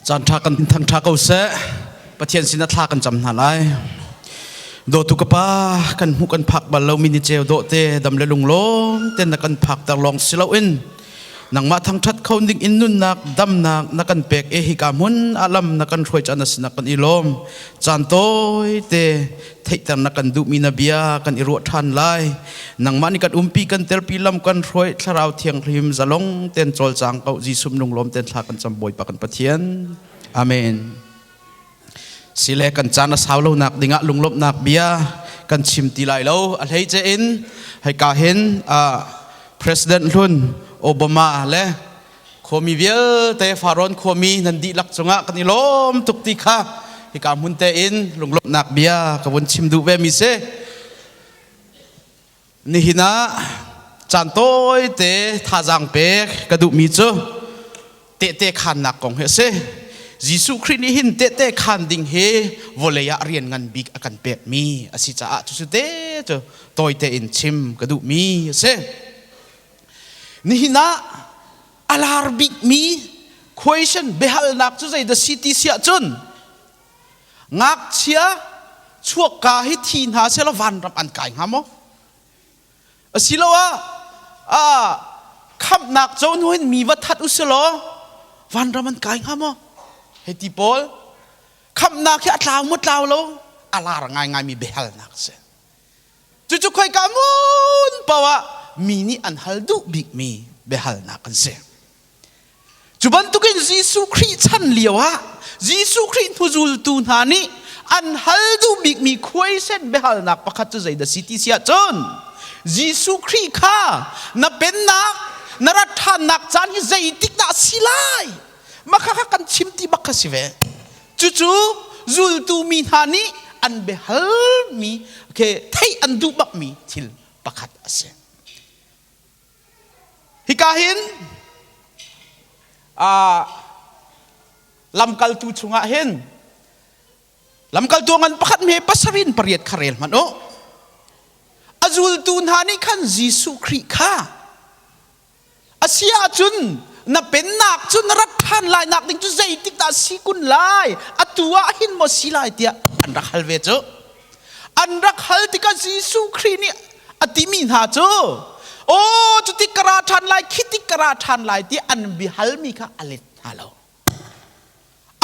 Caan ṭha kan thangṭha ko seh. Pathian sinah thla kan cam hna lai. Dawtu ka pa, kan hmuh kan phak bal lomi ni ceu dawhte dam le lunglawm ten na kan phakter lawng si loin nangmah thangṭhat kho ding in nunnak damnak na kan pek e hika hmun ah lam na kan hruai caan na sinah kan i lawm. Caan tawi te theihter na kan duhmi na bia kan i ruah ṭhan lai. Nangmah nih kan umpi kan telpi lam kan hruai thlarau thianghlim zalong ten cawlcang ko Jesuh lunglawm ten thla kan cam Bawipa kan Pathian. Amen. Sile kan caan a sau lo nak dingah lunglawmhnak bia kan chim ti lai lo. A hlei ce in hika hin President hlun Obama le khuami vialte Faron khuami nan dihlak cungah kan i lawm tuk ti kha hika hmun te in lunglawmhnak bia ka vun chim duh ve mi si. Nihin ah caan tawite thazaang pek ka duhmi cu tehte khaannak kong hi a si. Jesuh Khrih nih hin tehte khaan ding hi vawlei ah rian ngan bik a kan pekmi a si caah cucu te cu tawite in chim ka duhmi a si. Nihin ah a lar bikmi question biahalnak cu zeidah si ti siah cun Ngakchia chuakka hi thi hna selaw vanram an kai hnga maw? Asiloah ah khamhnak co hnu hin mi va that usilaw vanram an kai hnga maw? Hei ti pawl khamhnak hi a tlau maw tlau lo a lar ngaingaimi biahalnak a si. Cucu khoika hmun paoh ah mi nih an hal duh bikmi biahalnak an si. Cu bantukin Jesuh Khrih chan lioah Jesuh Khrih hnuzultu hna nih an hal duh bikmi khuaisen biahalnak pakhat cu zeidah si ti si ahcun Jesuh Khrih kha na pennak na rat ṭhannak caan hi zeitik dah a si lai? Mah kha kan chim ti bak kha si ve. Cucu zultu mi hna nih an biahalmi okay, theih an duh bakmi thil pakhat a si. Hika hin lamkaltu chungah hin lamkaltu ngan pakhat hme pasarin pariat kha rel hmanh u. A zultu hna nih khan Jesuh Khrih kha a si ahcun na pennak cu na rat ṭhan lai nak ding cu zeitik dah si kun lai atu ah hin maw si lai tiah an rak hal ve cu. An rak hal tikah Jesuh Khrih nih a timi hna cu aw cutik ka ra ṭhan lai khitik ka ra ṭhan lai ti an biahalmi kha a let hna lo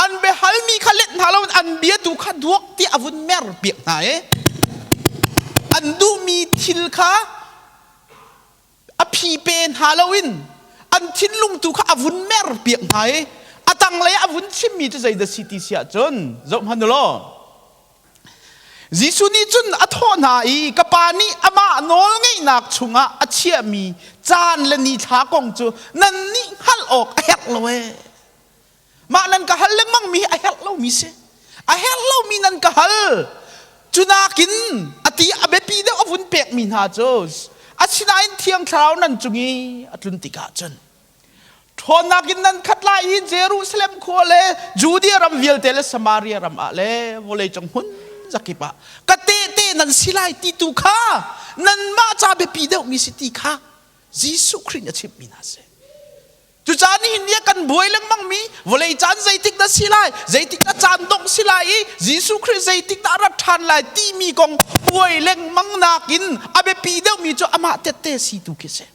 an biahalmi kha let hna lo an bia tu kha duak ti a vun mer piak hna i an duhmi thil kha a phi pe hna loin an thinlung tu kha a vun mer piak hna i a tanglei a vun chimmi cu zeidah si ti si ahcun zoh hmanh u law Jesuh nih cun a thawh hna i ka pa nih amah nawlngeihnak chungah a chiahmi caan le nithla kong cu nannih hngalh awk a herh lo ee. Mah nan ka hal lengmang mi hi a herh lomi si. A herh lomi nan ka hal. Cu nakin a ti a biapi deuh a vun pekmi hna cu asinain Thiang Thlarau nan cung i a tlun tikah cun Ṭhawnnak in nan khat lai i Jerusalem khua le Judea ram vialte le Samaria ram ah le vawleicung hmun zakip ah ka tehte nan si lai ti tu kha nanmah ca biapi deuhmi si ti kha Jesuh Khrih nih a chimhmi hna a si. Cucaah nihin ni ah kan buai lengmangmi vawlei caan zeitik dah si lai, zeitik dah caan dongh si lai i Jesuh Khrih zeitik dah a rat ṭhan lai timi kong buai lengmang nakin a biapi deuhmi cu amah tehte si tu khi si.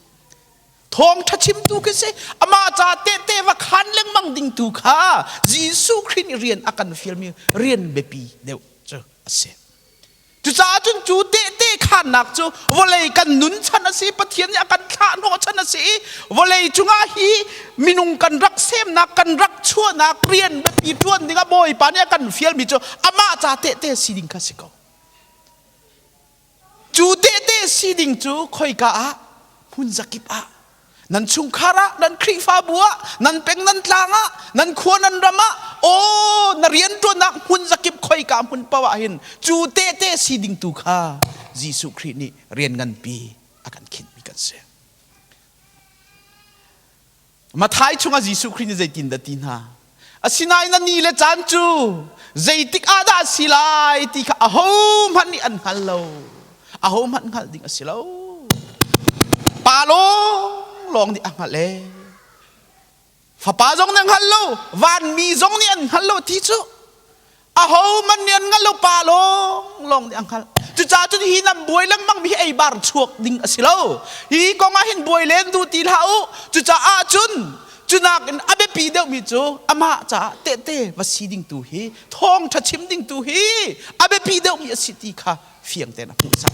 Thawngṭha chimtu khi si amah ca tehte va khan lengmang ding tu kha Jesuh Khrih nih rian a kan fialmi rian biapi deuh cu a si. Cucaah cun cu tehte khannak cu vawlei kan nun chan a si Pathian nih a kan thlah hnawh chan a si i vawlei cungah hi minung kan rak semnak kan rak chuahnak rian biapi ṭuan dingah Bawipa nih a kan fialmi cu amah ca tehte si ding kha si ko. Cu tehte si ding cu khoika ah hmun zakip ah nan chungkhar ah nan Khrihfabu ah nan peng nan tlang ah nan khua nan ram ah aw na rianṭuannak hmun zakip khoika hmun paoh ah hin cu tehte si ding tu kha Jesuh Khrih nih rian nganpi a kan khinhmi kan si. Mathai chungah Jesuh Khrih nih zeitindah ti hna? Asinain a ni le caan cu zeitik ah dah a si lai ti kha ahohmanh nih an hngal lo. Ahohmanh hngalh ding a si lo. Pa lawnglawng nih a hngalh ee. Fapa zong nih an hngal lo, vanmi zong nih an hngal lo ti cu ahohmanh nih an hngal lo, pa lawnglawng nih an hngalh. Cucaah cun hi nan buai lengmang mi hi eibar chuak ding a si lo. Hi kong ah hin buai len duh ti hlah u. Cucaah cun cunak in a biapi deuhmi cu amah caah tehte va si ding tu hi thawngṭha chim ding tu hi a biapi deuhmi a si ti kha fiang tein a hmuhsak.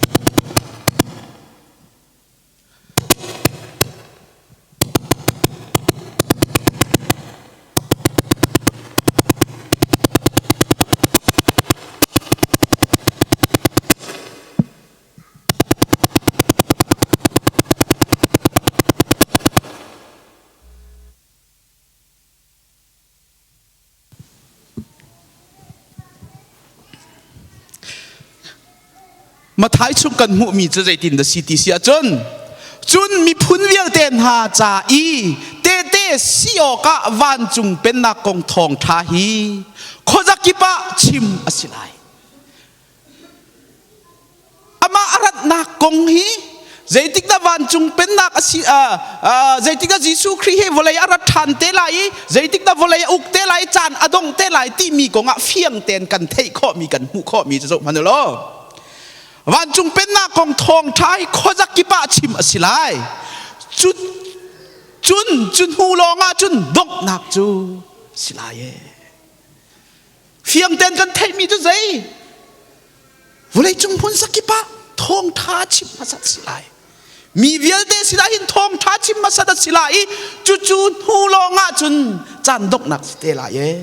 Mathai chung kan hmuhmi cu zeitin dah si ti si ahcun cun miphun vialte hna ca i tehte si awkah vancung pennak kong thawngṭha hi khuazakip ah chim a si lai. Amah a ratnak kong hi zeitik dah vancung pennak a si zeitik dah Jesuh Khrih hi vawlei a rat ṭhan te lai i zeitik dah vawlei a uk te lai caan a dong te lai timi kong ah fiang tein kan theih khawhmi kan hmuh khawhmi cu zoh hmanh u law vancung pennak kong thawngṭha hi khuazakip ah chim a si lai cu cun cu hnu lawng ah cun donghnak cu si lai e Fiang tein kan theihmi cu zei? Vawleicung hmun zakip ah thawngṭha chim hmasat si lai. Mi vialte sinah hin thawngṭha chim hmasat a si lai i cucu hnu lawng ah cun caan donghnak si te lai ee.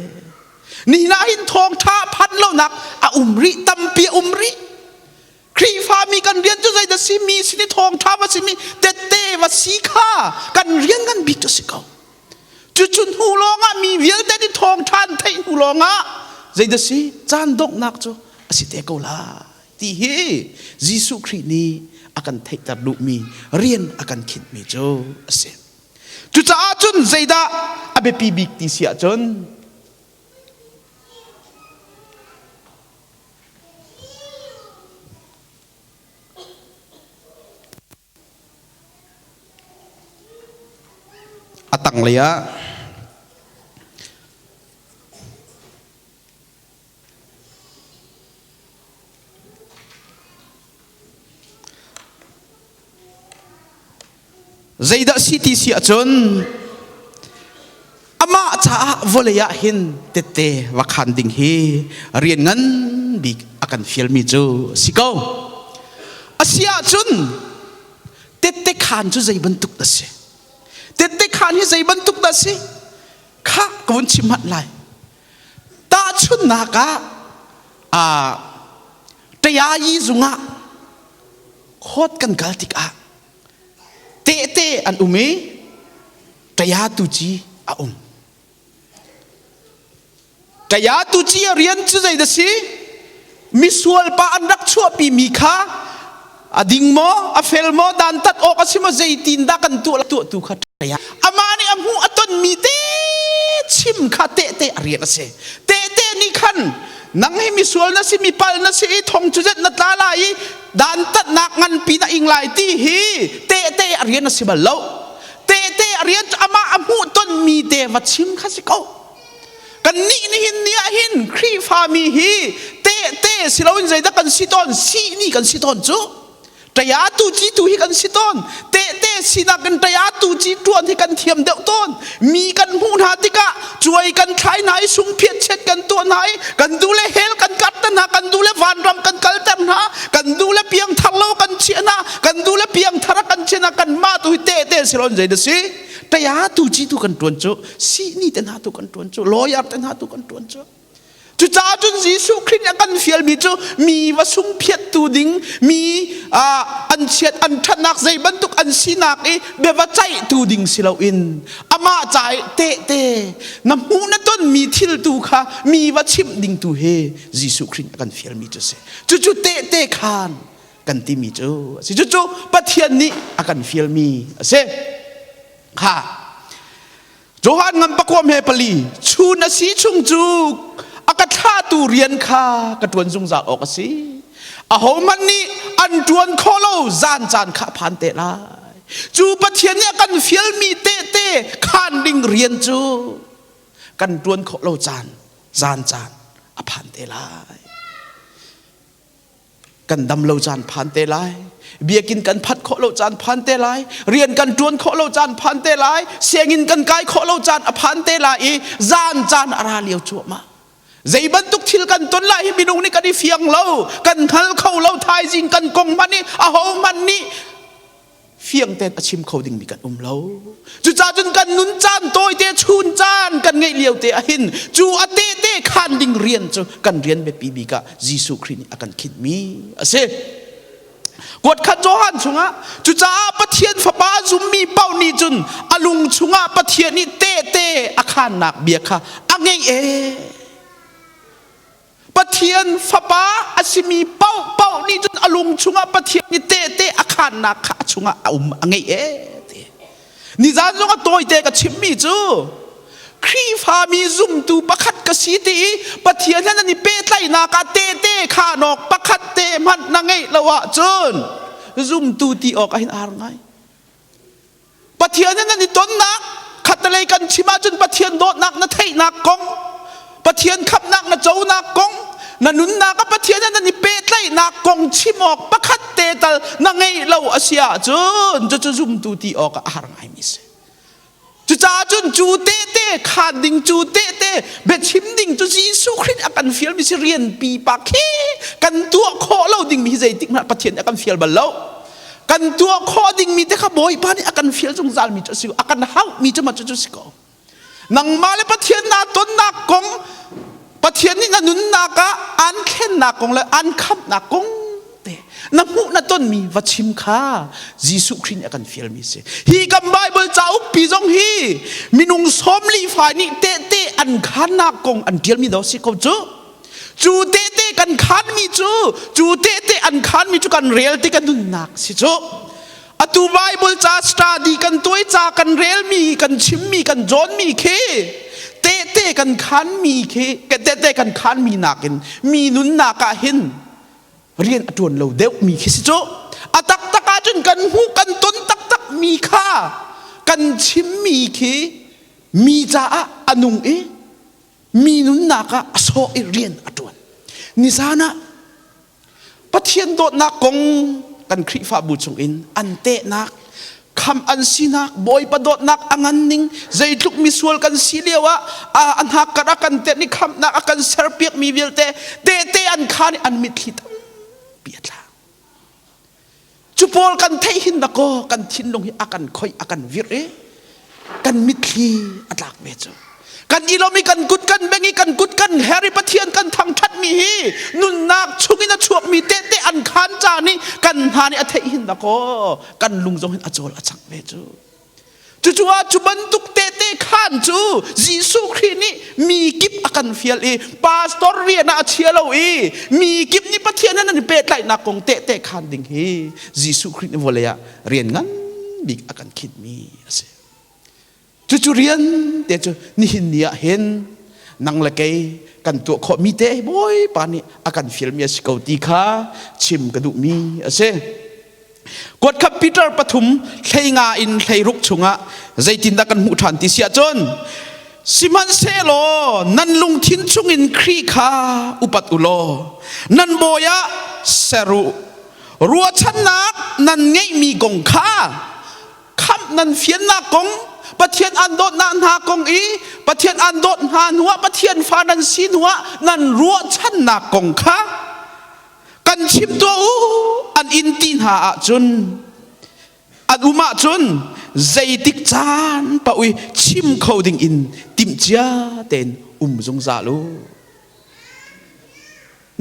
Nihin ah hin thawngṭha phan lonak a um rih, tampi a um rih. Khrihfami kan rian cu zeidah si mi sin i thawngṭha va simi tette va si kha kan rian ngan bik cu si ko. Cucu hnu lawngah mi vialte nih thawngṭha an theih hnu lawngah zeidah si caan donghnak cu a si te ko lai ti hi Jesuh Khrih nih a kan theihter duhmi rian a kan khinhmi cu a si. Cucaah cun zeidah a biapi bik ti si ahcun A tanglei ah Zeidah si ti si ahcun amah caah vawlei ah hin tette va khan ding hi rian ngan bik a kan fialmi cu si ko. A si ahcun tette khaan cu zei bantuk dah si? Tette khaan hi zei bantuk dah si? Kha ka vun chim hmanh lai. Tahchunhnak ah ah Tayayi zung ah khawt kan kal tikah tehte an um i taya tuci a um. Taya tuci a rian cu zei dah si? Misual pa an rak chuahpi mi kha a ding maw, a fel maw, dantat awk a si maw, zeitin dah kan tuah tuahtu kha taya. Amah nih a hmuh a tonmi te chim kha tehte a rian a si. Tehte nih khan nang hi misual na si mi pal na si i thong cu zet na tla lai i dantatnak nganpi na ing lai ti hi tehte a rian a si bal lo tehte a rian cu amah a hmuh tonmi te va chim kha si ko kan nih nihin ni ah hin Khrihfami hi tehte si loin zeidah kan si tawn sihni kan si tawn cu Ṭaya tu ci tu hi kan si tawn. Tehte sinak in ṭaya tu ci ṭuan hi kan thiam deuh tawn. Mi kan hmuh hna tikah cuai kan thlai hna i sungphiat chet kan tuah hna i kan duh le hell kan karter hna, kan duh le vanram kan kalter hna, kan duh le piangthar lo kan chiah hna, kan duh le piangthar kan chiah hna, kanmah tu hi tehte si loin zei na si? Ṭaya tu ci tu kan ṭuan cu, sihni te hna tu kan ṭuan cu, lawyer te hna tu kan ṭuan cu. Cucaah cun Jesuh Khrih nih a kan fialmi cu mi va sungphiattu ding, mi an chiat an ṭhatnak zei bantuk an sinak i bia va ceihtu ding si loin amah ca i tehte na hmuh na tonmi thil tu kha mi va chimh ding tu hi Jesuh Khrih nih a kan fialmi cu a si. Cucu tehte khaan kan timi cu a si. Cucu Pathian nih a kan fialmi a si. Kha Johan ngan pakuam he pali chun a si chung cu a ka thlahtu rian kha ka ṭuan zungzal awk a si. Ahohmanh nih an ṭuan khawh lo zan caan kha a phan te lai. Cu Pathian nih a kan fialmi tehte khaan ding rian cu kan ṭuan khawh lo caan zan caan a phan te lai. Kan dam lo caan phan te lai. Biakinn kan phanh khawh lo caan phan te lai. Rian kan ṭuan khawh lo caan phan te lai. Sianginn kan kai khawh lo caan a phan te lai i zan caan a ra lio cuahmah. Zei bantuk thil kan ton lai hi minung nih kan i fiang lo, kan hngal kho lo, thaizing kan kong hmanh i ahohmanh nih fiang tein a chim kho dingmi kan um lo. Cucaah cun kan nun caan tawite chun caan kan ngeih lio te ahhin cu a tehte khan ding rian cu kan rian biapi bik ah Jesuh Khrih nih a kan khinhmi a si. Kuatkhat Johan chungah cucaah Pathian Fapa a zummi paoh nih cun a lung chungah Pathian nih tehte a khannak bia kha a ngeih ee. Pathian Fapa a simi paoh paoh nih cun a lung chungah Pathian nih tehte a khannak kha a chungah a um a ngeih ee. Nizan zong a tawite ka chimmi cu Khrihfami zumtu pakhat ka si ti i Pathian he nan i pehtlaihnak ah tehte khaan awk pakhat te hmanh na ngeih lo ahcun zumtu ti awk ah hin ar ngai. Pathian he nan i tonnak khattelei kan chim ahcun Pathian dawtnak na theihnak kong Pathian khamhnak na conak kong na nunnak ah Pathian he nan i pehtlaihnak kong chim awk pakhat te tal na ngeih lo a si ahcun cucu zumtu ti awk ah a har ngaimi a si. Cucaah cun cu tehte khaan ding cu tehte biachim ding cu Jesuh Khrih a kan fialmi si rian pipa khi kan tuah khawh lo dingmi hi zeitik hmanh Pathian nih a kan fial bal lo. Kan tuah khawh dingmi te kha Bawipa nih a kan fial zungzalmi cu a si a kan hauhmi cu mah cu si ko. Nangmah le Pathian naa tonnak kong Pathian nih na nunnak ah aan thlennak kong le aan khamhnak kong te na hmuh na tonmi va chim kha Jesuh Khrih nih a kan fialmi si. Hi kan Bible cauk pi zong hi minung 14 fai nih tehte an khannak kong an ṭialmi do si ko cu. Cu tehte kan khanmi cu cu tehte an khanmi cu kan rel ti kan nunnak si cu. Atu Bible ca study kan tuai ca kan relmi kan chimmi kan cawnmi khi tehte kan khanmi khi tehte kan khanmi nakin mi nunnak ah hin rian a ṭuan lo deuhmi khi si cu a taktak ahcun kan hmuh kan ton taktak mi kha kan chimmi khi mi caah a nung i mi nunnak ah a sawh i rian a ṭuan nizan ah Pathian dawtnak kong kan Khrihfabu chungin an tehnak, kham an sinak, Bawipa dawtnak a ngan ning, zeitluk misual kan si lio ah a hnakkar a kan tenh i khamhnak a kan serpiakmi vialte tehte an khaan i an mitthli tampi a tla. Cu pawl kan theih hin dakaw kan thinlung hi a kan khoih a kan virh i kan mitthli a tlak ve cu. Kan i lawm i kan kut kan beng i kan kut kan her i Pathian kan thangṭhat mi hi nunnak chungin a chuakmi tehte an khaan caan i kan hna nih a theih hin dakaw kan lung zong hin a cawl a cang ve cu. Cucaah cu bantuk tehte khaan cu Jesuh Khrih nih mi kip a kan fial i pastor rian ah a chia lo i mi kip nih Pathian he nan i pehtlaihnak kong tehte khaan ding hi Jesuh Khrih nih vawlei ah rian ngan bik a kan khinhmi a si. Cucu rian te cu nihin ni ah hin nang le kei kan tuah khawhmi te Bawipa nih a kan fialmi a si ko ti kha chim ka duhmi a si. Kuatkhat Peter pathum 15 in 16 chungah zeitindah kan hmuh ṭhan ti si ahcun sihmanhsehlaw nan lungthin chungin Khrih kha upat u law nan bawi ah ser u ruahchannak nan ngeihmi kong kha khamh nan fiannak kong Pathian an dawtnak hna kong i Pathian an dawt hna hnuah Pathian fa nan si hnuah nan ruahchannak kong kha Kan chim tuah u an in ti hna ahcun an um ahcun zeitik caan paoh i chim kho ding in timhcia tein um zungzal u.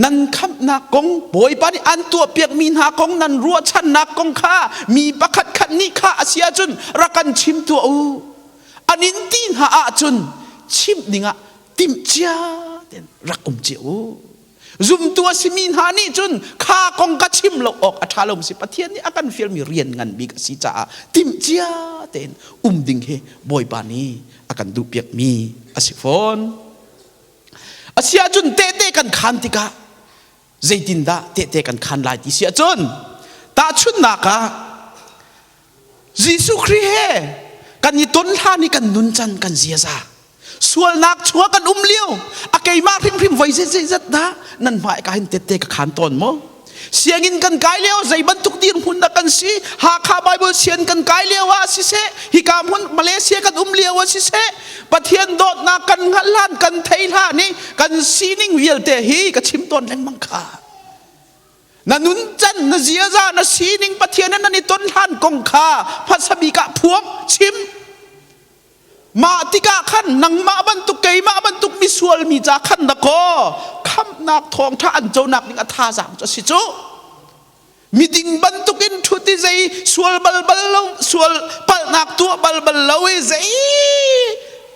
Nan khamhnak kong Bawipa nih an tuahpiakmi hna kong nan ruahchannak kong kha mi pakhat khat nih kha a si ahcun rak kan chim tuah u. An in ti hna ahcun chimh dingah timhcia tein rak um cia u. Zumtu a simi hna nih cun kha kong ka chim lo awk a ṭha lo si Pathian nih a kan fialmi rian ngan bik a si caah timhcia tein um ding hi Bawipa nih a kan duhpiakmi a si fawn. A si ahcun tehte kan khaan tikah zeitindah tehte kan khaan lai ti si ahcun tahchunhnak ah. Jesuh Khrih he kan i ton hlan i kan nuncan kan ziaza sualnak chungah kan um lio a keimah hrimhrim voi zeizat dah nan hmai ka hin tette ka khan tawn maw? Sianginn kan kai lio zei bantuk dirhmun dah kan si? Hakha Bible sian kan kai lio ah siseh, hika hmun Malaysia kan um lio ah siseh, Pathian dawtnak kan hngalh hlan kan thei hlan i kan sining vialte hi ka chim tawn lengmang kha. Na nuncan, na ziaza, na sining Pathian nan i ton hlan kong kha hmasa bik ah phuang chim. Mah tikah khan nangmah bantuk keimah bantuk misual mi ca khan dakaw khamhnak thawngṭha an conak ding a thazaang cu a si cu. Miding bantukin ṭhut i zei sual bal bal lo sual palhnak tuah bal bal lo i zei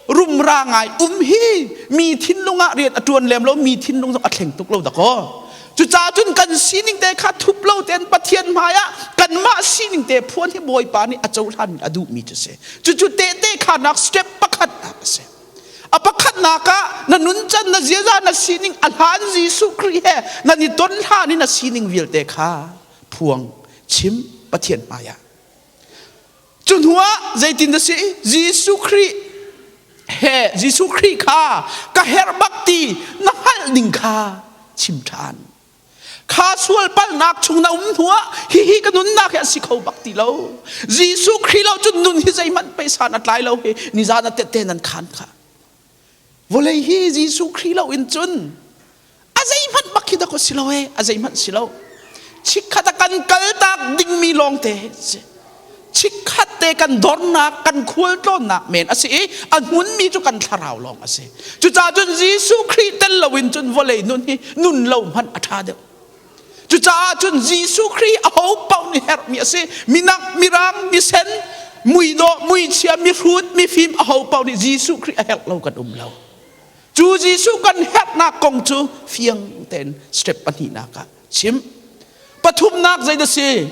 rumra ngai um hi mi thinlung ah rian a ṭuan lem lo mi thinlung zong a thleng tuk lo dakaw. Cucaah cun kan sining te kha thup lo tein Pathian hmaiah kanmah sining te phuan hi Bawipa nih a cohlan a duhmi cu si. Cucu tehte khanak step pakhat a si. A pakhatnak ah na nuncan na ziaza na sining a hlan Jesuh Khrih he nan i ton hlan in na sining vialte kha phuang chim Pathian hmaiah. Cu hnuah zeitin na si? Jesuh Khrih he Jesuh Khrih kha ka herh bak ti na hngalh ning kha chim ṭhan. Kha sual palhnak chung na um hnuah hihi ka nunnak hi a si kho bak ti lo. Jesuh Khrih lo cun nun hi zeihmanh peisan a tlai lo hi nizan a tette nan khan kha. Vawlei hi Jesuh Khrih lo in cun a zeihmanh bak hi dak si lo e a zeihmanh si lo chikkhat a kan kaltak dingmi lawngte si chikkhat te kan dornak kan khualtlawnnak men a si i a hmunmi cu kan thlarau lawng a si cucaah cun Jesuh Khrih tel loin cun vawlei nun hi nun lo hmanh a ṭha deuh cucaah cun Jesuh Khrih a ho paoh nih herhmi a si minak mirang misen muidawh muichia mihrut mifim a ho paoh nih Jesuh Khrih a herh lo kan um lo Cu Jesuh kan herhnak kong cu fiang tein step pahnihnak ah chim. Pathumnak zei dah si?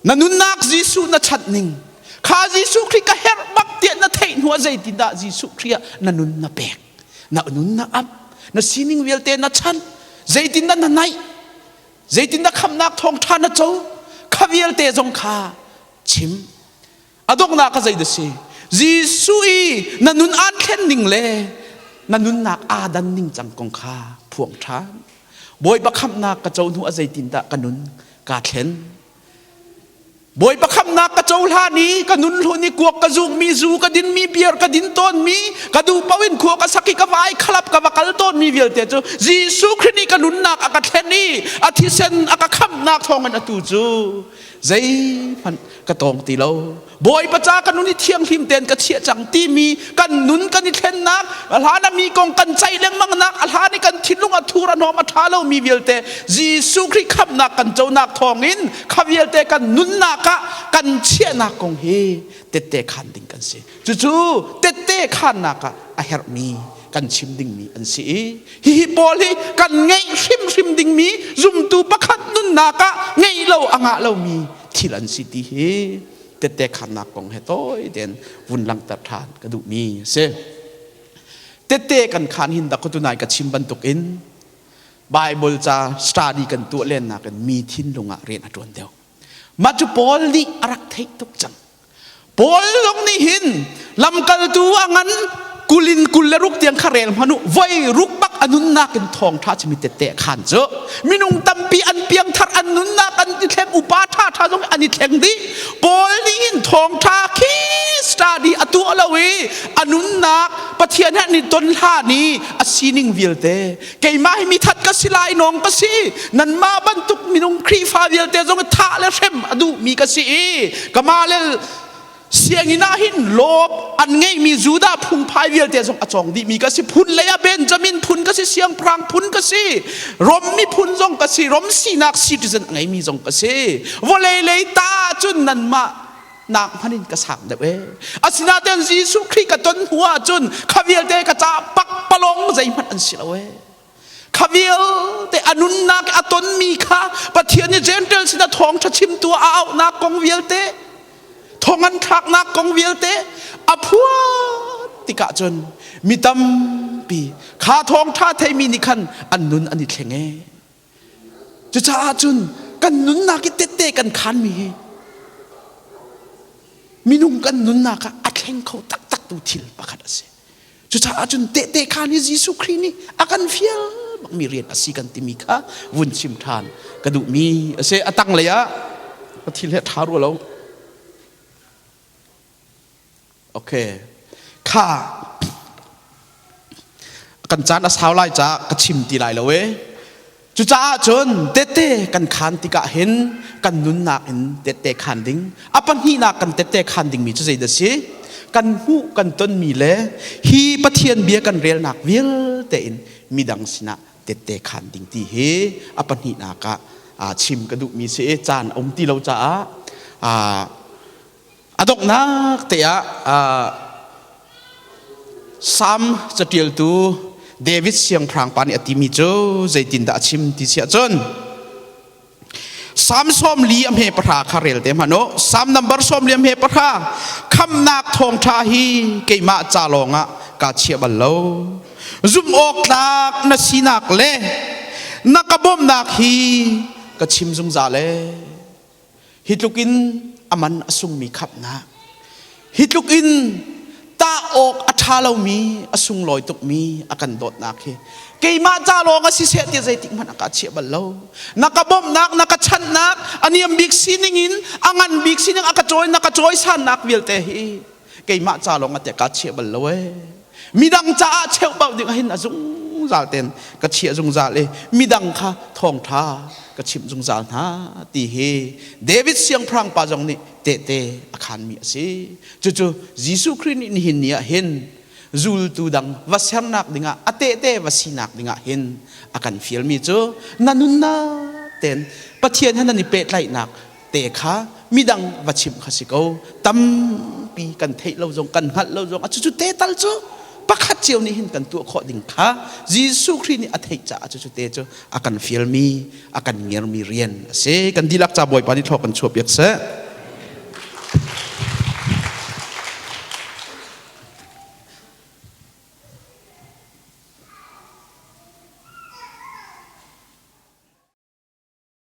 Na nunnak Jesuh na chanh ning. Kha Jesuh Khrih ka herh bak tiah na theih hnu ah zeitindah Jesuh Khrih ah na nun na pek. Na nun na ap. Na sining vialte na chanh. Zeitindah na naih. Zeitindah khamhnak thawngṭha na co. Kha vialte zong kha chim. A donghnak ka zei dah si? Jesuh i na nun aan thlen ning le na nunnak aa dan ning cang kong kha phuang ṭhan. Bawipa khamhnak ka co hnu ah zeitindah ka nun kaa thlen? Bawipa khamhnak ka cohlan i ka nun hlun i kuak ka zukmi, zu ka dinmi, beer ka din tawnmi, ka duh paoh in khua ka sak i ka vai khalap ka va kal tawnmi vialte cu Jesuh Khrih nih ka nunnak a ka thlen i a thisen a ka khamhnak thawngin atu cu zeihmanh ka tawng ti lo bawipa ca ka nun i thianghlim tein ka chiah cang timi kan nun kan i thlennak a hlan a mi kong kan ceih lengmangnak a hlan i kan thinlung a thur a hnawm a ṭha lomi vialte Jesuh Khrih khamhnak kan conak thawngin kha vialte kan nunnak ah kan chiahnak kong hi tette khan ding kan si cucu tette khannak ah a herhmi kan chim dingmi an si i hihi pawl hi kan ngeih hrimhrim dingmi zumtu pakhat nunnak ah ngeih lo a ngah lomi thil an si ti hi tette khannak kong he tawi tein vun langhter ṭhan ka duhmi a si. Tette kan khan hin dak tunai ka chim bantuk in Bible ca study kan tuah lennak in mi thinlung ah rian a ṭuan deuh. Mah cu Paul nih a rak theih tuk cang. Paul zong nih hin lamkaltu a ngan kulin 26 tiang kha rel hmanh u voi ruk bak a nunnak in thawngṭha chimi tette khan cu minung tampi an piangthar an nunnak an i thleng upa ṭha ṭha zong an i thleng dih Paul nih hin thawngṭha khi study a tuah lo i a nunnak Pathian he an i ton hlan i a sining vialte keimah hi mithat ka si lai nawng ka si nanmah bantuk minung Khrihfa vialte zong thah le hrem a duhmi ka si i kamah le sianginn ah hin lawp an ngeihmi Judah phungphai vialte zong a cawng dihmi ka si phun lei ah Benjamin phun ka si siangpahrang phun ka si Rom miphun zong ka si Rom sinak citizen a ngeimi zong ka si vawlei lei ta cun nanmah nak hmanh in ka sang deuh e asinain Jesuh Khrih ka ton hnu ahcun kha vialte ka ca pakpalong zeihmanh an si lo e kha vialte a nunnak a tonmi kha Pathian nih Gentile sin a thawngṭha chimtu a auhnak kong vialte thong an thlaknak kong vialte a phuan tikah cun mi tampi kha thawngṭha theimi nih khan an nun an i thleng e Cucaah cun kan nunnak i tette kan khanmi hi minung kan nunnak ah a thleng kho taktak tu thil pakhat a si. Cucaah cun tehte khaan hi Jesuh Khrih nih a kan fial bakmi rian a si kan timi kha vun chim ṭhan ka duhmi a si. A tanglei ah ka thil he ṭha rua lo. Okay. Kha kan caan a sau lai caah ka chim ti lai lo e. Cucaah cun tette kan khaan tikah hin kan nunnak in tette khaan ding. A pahnihnak kan tette khaan dingmi cu zeidah si? Kan hmuh kan tonmi le hi Pathian bia kan relnak vialte in midang sinah tette khaan ding ti hi a pahnihnak ah chim ka duhmi si i caan a um ti lo caah A donghnak te ah Salm caṭialtu David siangpahrang pa nih a timi cu zeitindah a chim ti si ahcun Salm 40 a hme pahra kha rel te hmanh u. Salm number 40 a hme pahra khamnak thawngṭha hi keimah ca lawngah kaa chiah bal lo. Zumh awk tlak na sinak le na ka bawmhnak hi ka chim zungzal ee. Hi tluk in a man a sungmi khamhnak, hi tluk in tah awk a ṭha lomi a sunglawi tukmi a kan dawtnak hi keimah ca lawng a si seh tiah zeitik hmanh a ka chiah bal lo. Na ka bawmhnak, na ka chanhnak, a niam bik sining in a ngan bik sining a ka cawi, na ka cawisannak vialte hi keimah ca lawng ah tiah kaa chiah bal lo ee. Midang caah cheuhbauh ding ah hin a zungzal ten ka chiah zungzal i midang kha thawngṭha ka chimh zungzal hna ti hi David siangpahrang pa zong nih tehte a khaanmi a si. Cucu Jesuh Khrih nih nihin ni ah hin zultu dang va sernak dingah a tehte va sinak dingah hin a kan fialmi cu na nunnak ten Pathian he nan i pehtlaihnak te kha midang va chimh kha si ko. Tampi kan theih lo zong kan hngalh lo zong a cucu te tal cu pakhat cio nih hin kan tuah khawh ding kha Jesuh Khrih nih a theih caah cucu te cu a kan fialmi a kan ngermi rian a si. Kan dihlak ca Bawipa nih thlawh kan chuah piak seh.